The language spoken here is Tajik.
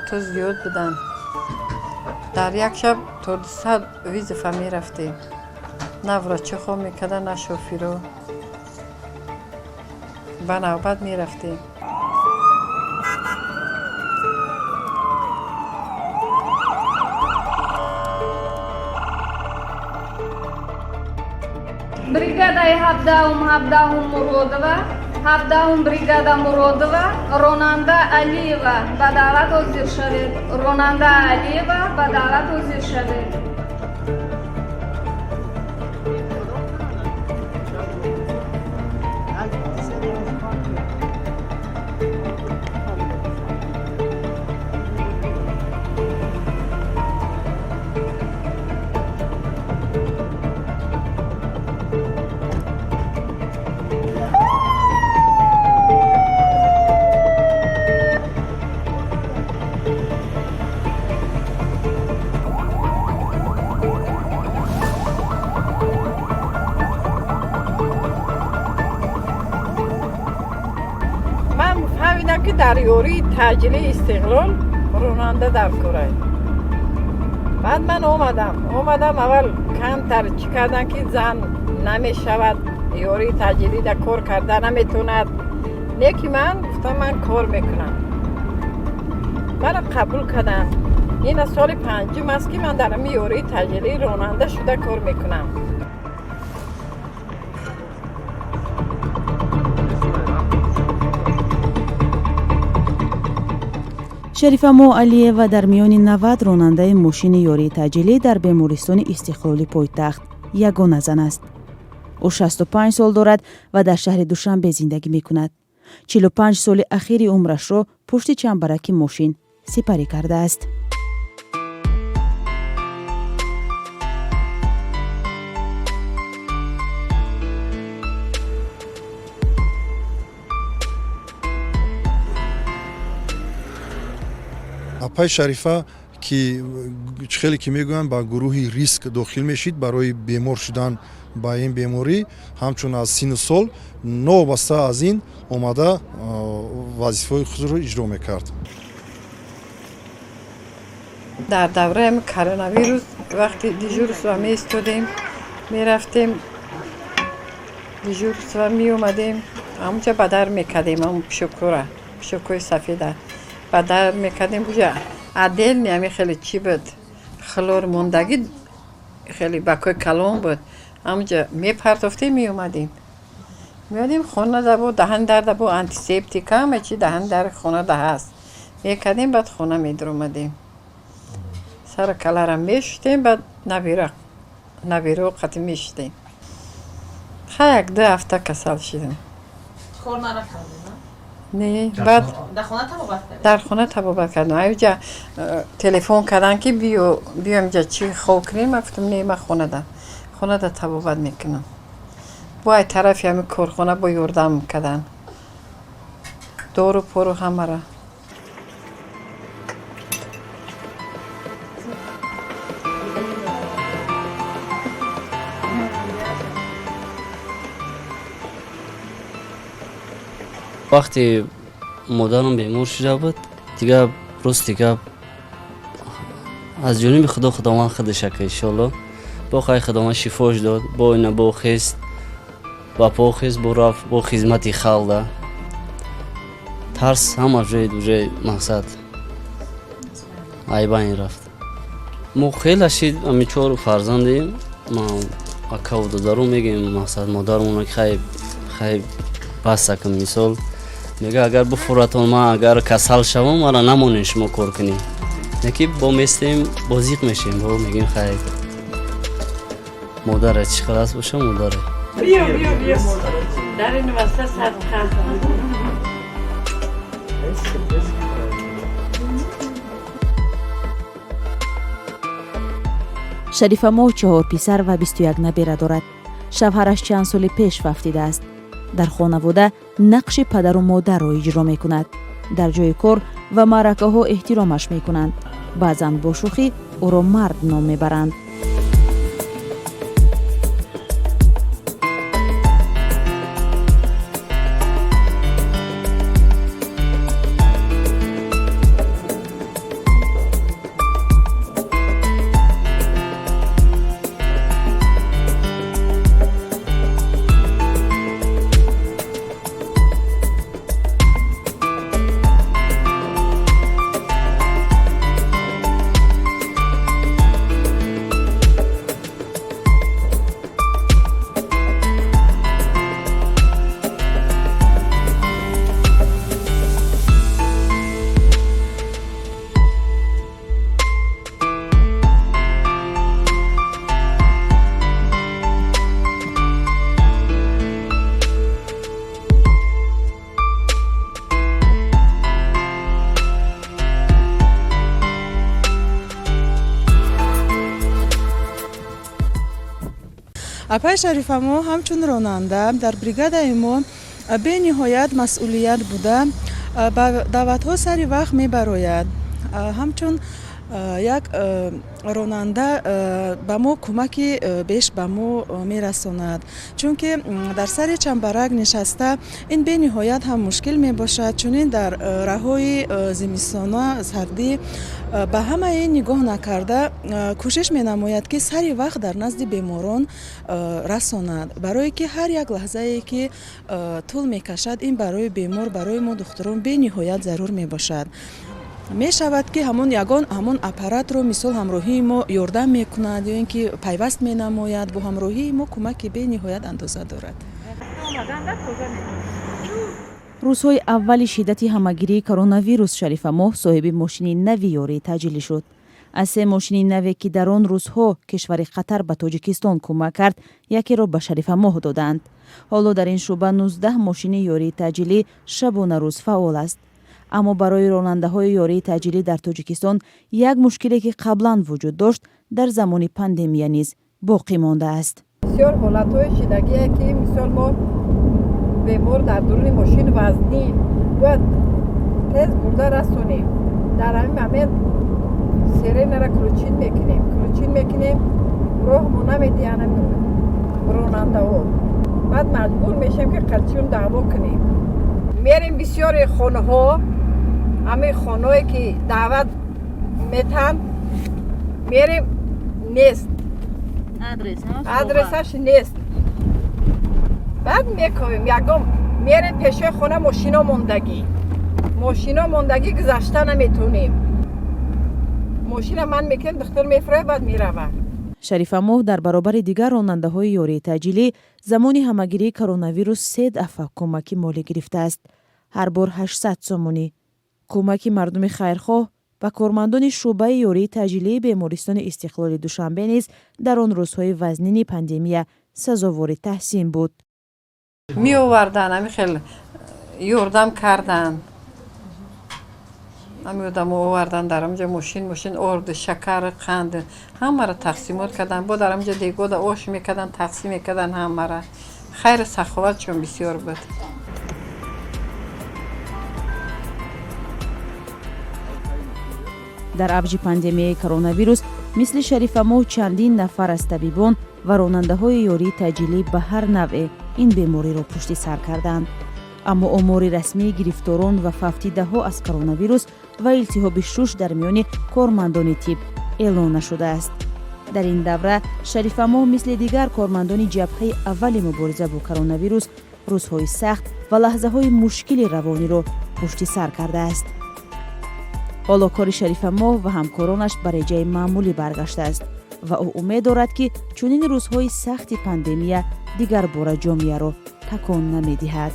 Навбатҳо зиёд буданд. Дар як шаб то 200 вызов а мерафтем. На врачо хоб мекардан, на шофиро. Ба навбат мерафтем. Бригадаи 17-ум, 17-ум Муродова, 17-ум бригада Муродова, ронанда Алиева, ба даъват ҳозир шавед. Ронанда Алиева, ба даъват ҳозир шавед. Ман фаҳмидам, ки дар ёрии таъҷилии Истиқлол ронанда дар корай. Баъд ман омадам. Аввал камтар чӣ кардам, ки зан намешавад, ёрии таъҷилида кор карда наметавонад. Не ки ман гуфтам, ман кор мекунам. Мана қабул карданд. Ина соли панҷум аст, ки ман дар ҳамин ёрии таъҷилӣ ронанда шуда кор мекунам. Шарифамо Алиева дар миёни 90 ронандаи мошини ёрии таъҷилӣ дар бемористони Истиқлоли пойтахт ягона зан аст. Ӯ 65 сол дорад ва дар шаҳри Душанбе зиндагӣ мекунад. 45 соли ахири умрашро пушти чамбараки мошин сипарӣ кардааст. Апай Шарифа, ки чӣ хеле ки мегӯянд, ба гурӯҳи риск дохил мешид барои бемор шудан ба ин беморӣ, ҳамчун аз синну сол, новобаста аз ин омада вазифаҳои худро иҷро мекард. Дар давраи ҳами коронавирус вақти дежурство меистодем, мерафтем дежурство, меомадем, ҳамунҷа ба дар мекардем, ҳамун пишокҳоро, пишокҳои сафеда ба дар мекардем. Буҷа отдельный ҳами хеле чӣ буд, хлор мондагӣ, хеле бакҳои калон буд, ҳамунҷа мепартофтем, меомадем хона да, бо даҳан дарда бо антисептик, ҳама чи даҳан дар хона да ҳаст, мекардем, баъд хона медаромадем, сару калара мешустем, баъд набиро қати мешустем. Ха, як ду ҳафта касал шидам. Кор нарафтандед? Не, баъд Дар хона табобат кардед? Дар хона табобат кардам. Аюҷа телефон карданд, ки биё, биём ҷа, чӣ хоб кунем. Ман гуфтам, не, ман хонада табобат мекунам. Бо ай тарафи ҳами корхона бо ёрдам карданд, дору пору ҳамара. Вақте модарам бемор шуда буд, дигар рости гап, аз ҷониби Худо, Худованд худашака, иншолло, бо хай Худованд шифош дод, бо ина бо хест, ба по хест, бо рафт бо хизмати халқ. Тарс ҳама ҷои уже мақсад айбайн рафт. Мо хеле шид, ами чор фарзандем, ма акаву додару мегем, мақсад модармона хай хай басакам. Мисол мега, агар буфуратон, ман агар касал шавам, мара намонем, шумо кор кунем. Яки бо местем, бо зиқ мешем, бо мегем, хай модаре чӣ хел аст боша, модаре. Биё, биё, биё, дар ин васта садқа. Шарифамо чаҳор писар ва 21 набера дорад. Шавҳараш чанд соли пеш вафтидааст. Дар хонавода нақши падару модарро иҷро мекунад. Дар ҷои кор ва маъракаҳо эҳтиромаш мекунанд. Баъзан бо шӯхӣ ӯро мард ном мебаранд. Апаи Шарифамо ҳамчун ронанда дар бригадаи мо бениҳоят масъулият буда, ба даъватҳо сари вақт мебарояд. Ҳамчун як ронанда ба мо кӯмаки беш ба мо мерасонад, чунки дар сари чамбарак нишаста ин бениҳоят ҳам мушкил мебошад. Чунин дар раҳои зимистона сардӣ ба ҳамаи нигоҳ накарда, кӯшиш менамояд, ки сари вақт дар назди беморон расонад, барое ки ҳар як лаҳзае ки тӯл мекашад, ин барои бемор, барои мо духтурон бениҳоят зарур мебошад. Мешавад, ки ҳамон ягон ҳамон аппаратро мисол ҳамроҳии мо ёрдам мекунад ё ин ки пайваст менамояд. Бо ҳамроҳии мо кӯмаки бениҳоят андоза дорад. Рӯзҳои аввали шиддати ҳамагирии коронавирус Шарифамоҳ соҳиби мошини нави ёрии таъҷилӣ шуд. Аз се мошини наве, ки дар он рӯзҳо кишвари Қатар ба Тоҷикистон кӯмак кард, якеро ба Шарифамоҳ доданд. Ҳоло дар ин шӯъба 19 мошини ёрии таъҷилӣ шабона рӯз фаъол аст. Аммо барои ронандаҳои ёрии таъҷилӣ дар Тоҷикистон як мушкиле, ки қаблан вуҷуд дошт, дар замони пандемия низ боқӣ мондааст. Бисёр ҳолатҳои шидагие, ки мисол мо бемор дар дуруни мошин вазнин, бояд тез бурда расонем. Дар ҳамин момент сиренара включить мекунем, роҳмо намедиҳанд ронандаҳо. Баъд маҷбур мешавем, ки қатчиён даъво кунем. Мерем бисёри хонаҳо, ҳамин хонаое ки даъват метаҳанд, мерем, нест, адресаш нест. Баъд мековем, ягон мерем пешои хона, мошино мондагӣ, мошино мондагӣ, гузашта наметонем. Мошина ман мекунем, духтур мефурояд, баъд мерава. Шарифамоҳ дар баробари дигар ронандаҳои ёрии таъҷилӣ замони ҳамагирии коронавирус се дафъа кӯмаки молӣ гирифтааст, ҳар бор 800 сомонӣ. Кӯмаки мардуми хайрхоҳ ба кормандони шӯъбаи ёрии таъҷилии бемористони Истиқлоли Душанбе низ дар он рӯзҳои вазнини пандемия сазовори таҳсин буд. Меовардан, ҳами хел ёрдам кардан, ҳами одамо овардан дар ҳамҷа мошин орду, шакар, қанд, ҳамаро тақсимот кардан. Бо дар ҳамҷа дегода ош мекардан, тақсим мекардан ҳамаро. Хайру саховатшон бисёр буд. Дар авҷи пандемияи коронавирус мисли Шарифамоҳ чандин нафар аз табибон ва ронандаҳои ёрии таъҷилӣ ба ҳар навъе ин бемориро пушти сар карданд. Аммо омори расмии гирифторон ва фавтидаҳо аз коронавирус ва илтиҳоби шуш дар миёни кормандони тиб эълон нашудааст. Дар ин давра Шарифамоҳ мисли дигар кормандони ҷабҳаи аввали мубориза бо коронавирус рӯзҳои сахт ва лаҳзаҳои мушкили равониро пушти сар кардааст. Ҳоло кори Шарифамоҳ ва ҳамкоронаш ба реҷаи маъмулӣ баргаштааст ва ӯ умед дорад, ки чунин рӯзҳои сахти пандемия дигар бора ҷомеаро такон намедиҳад.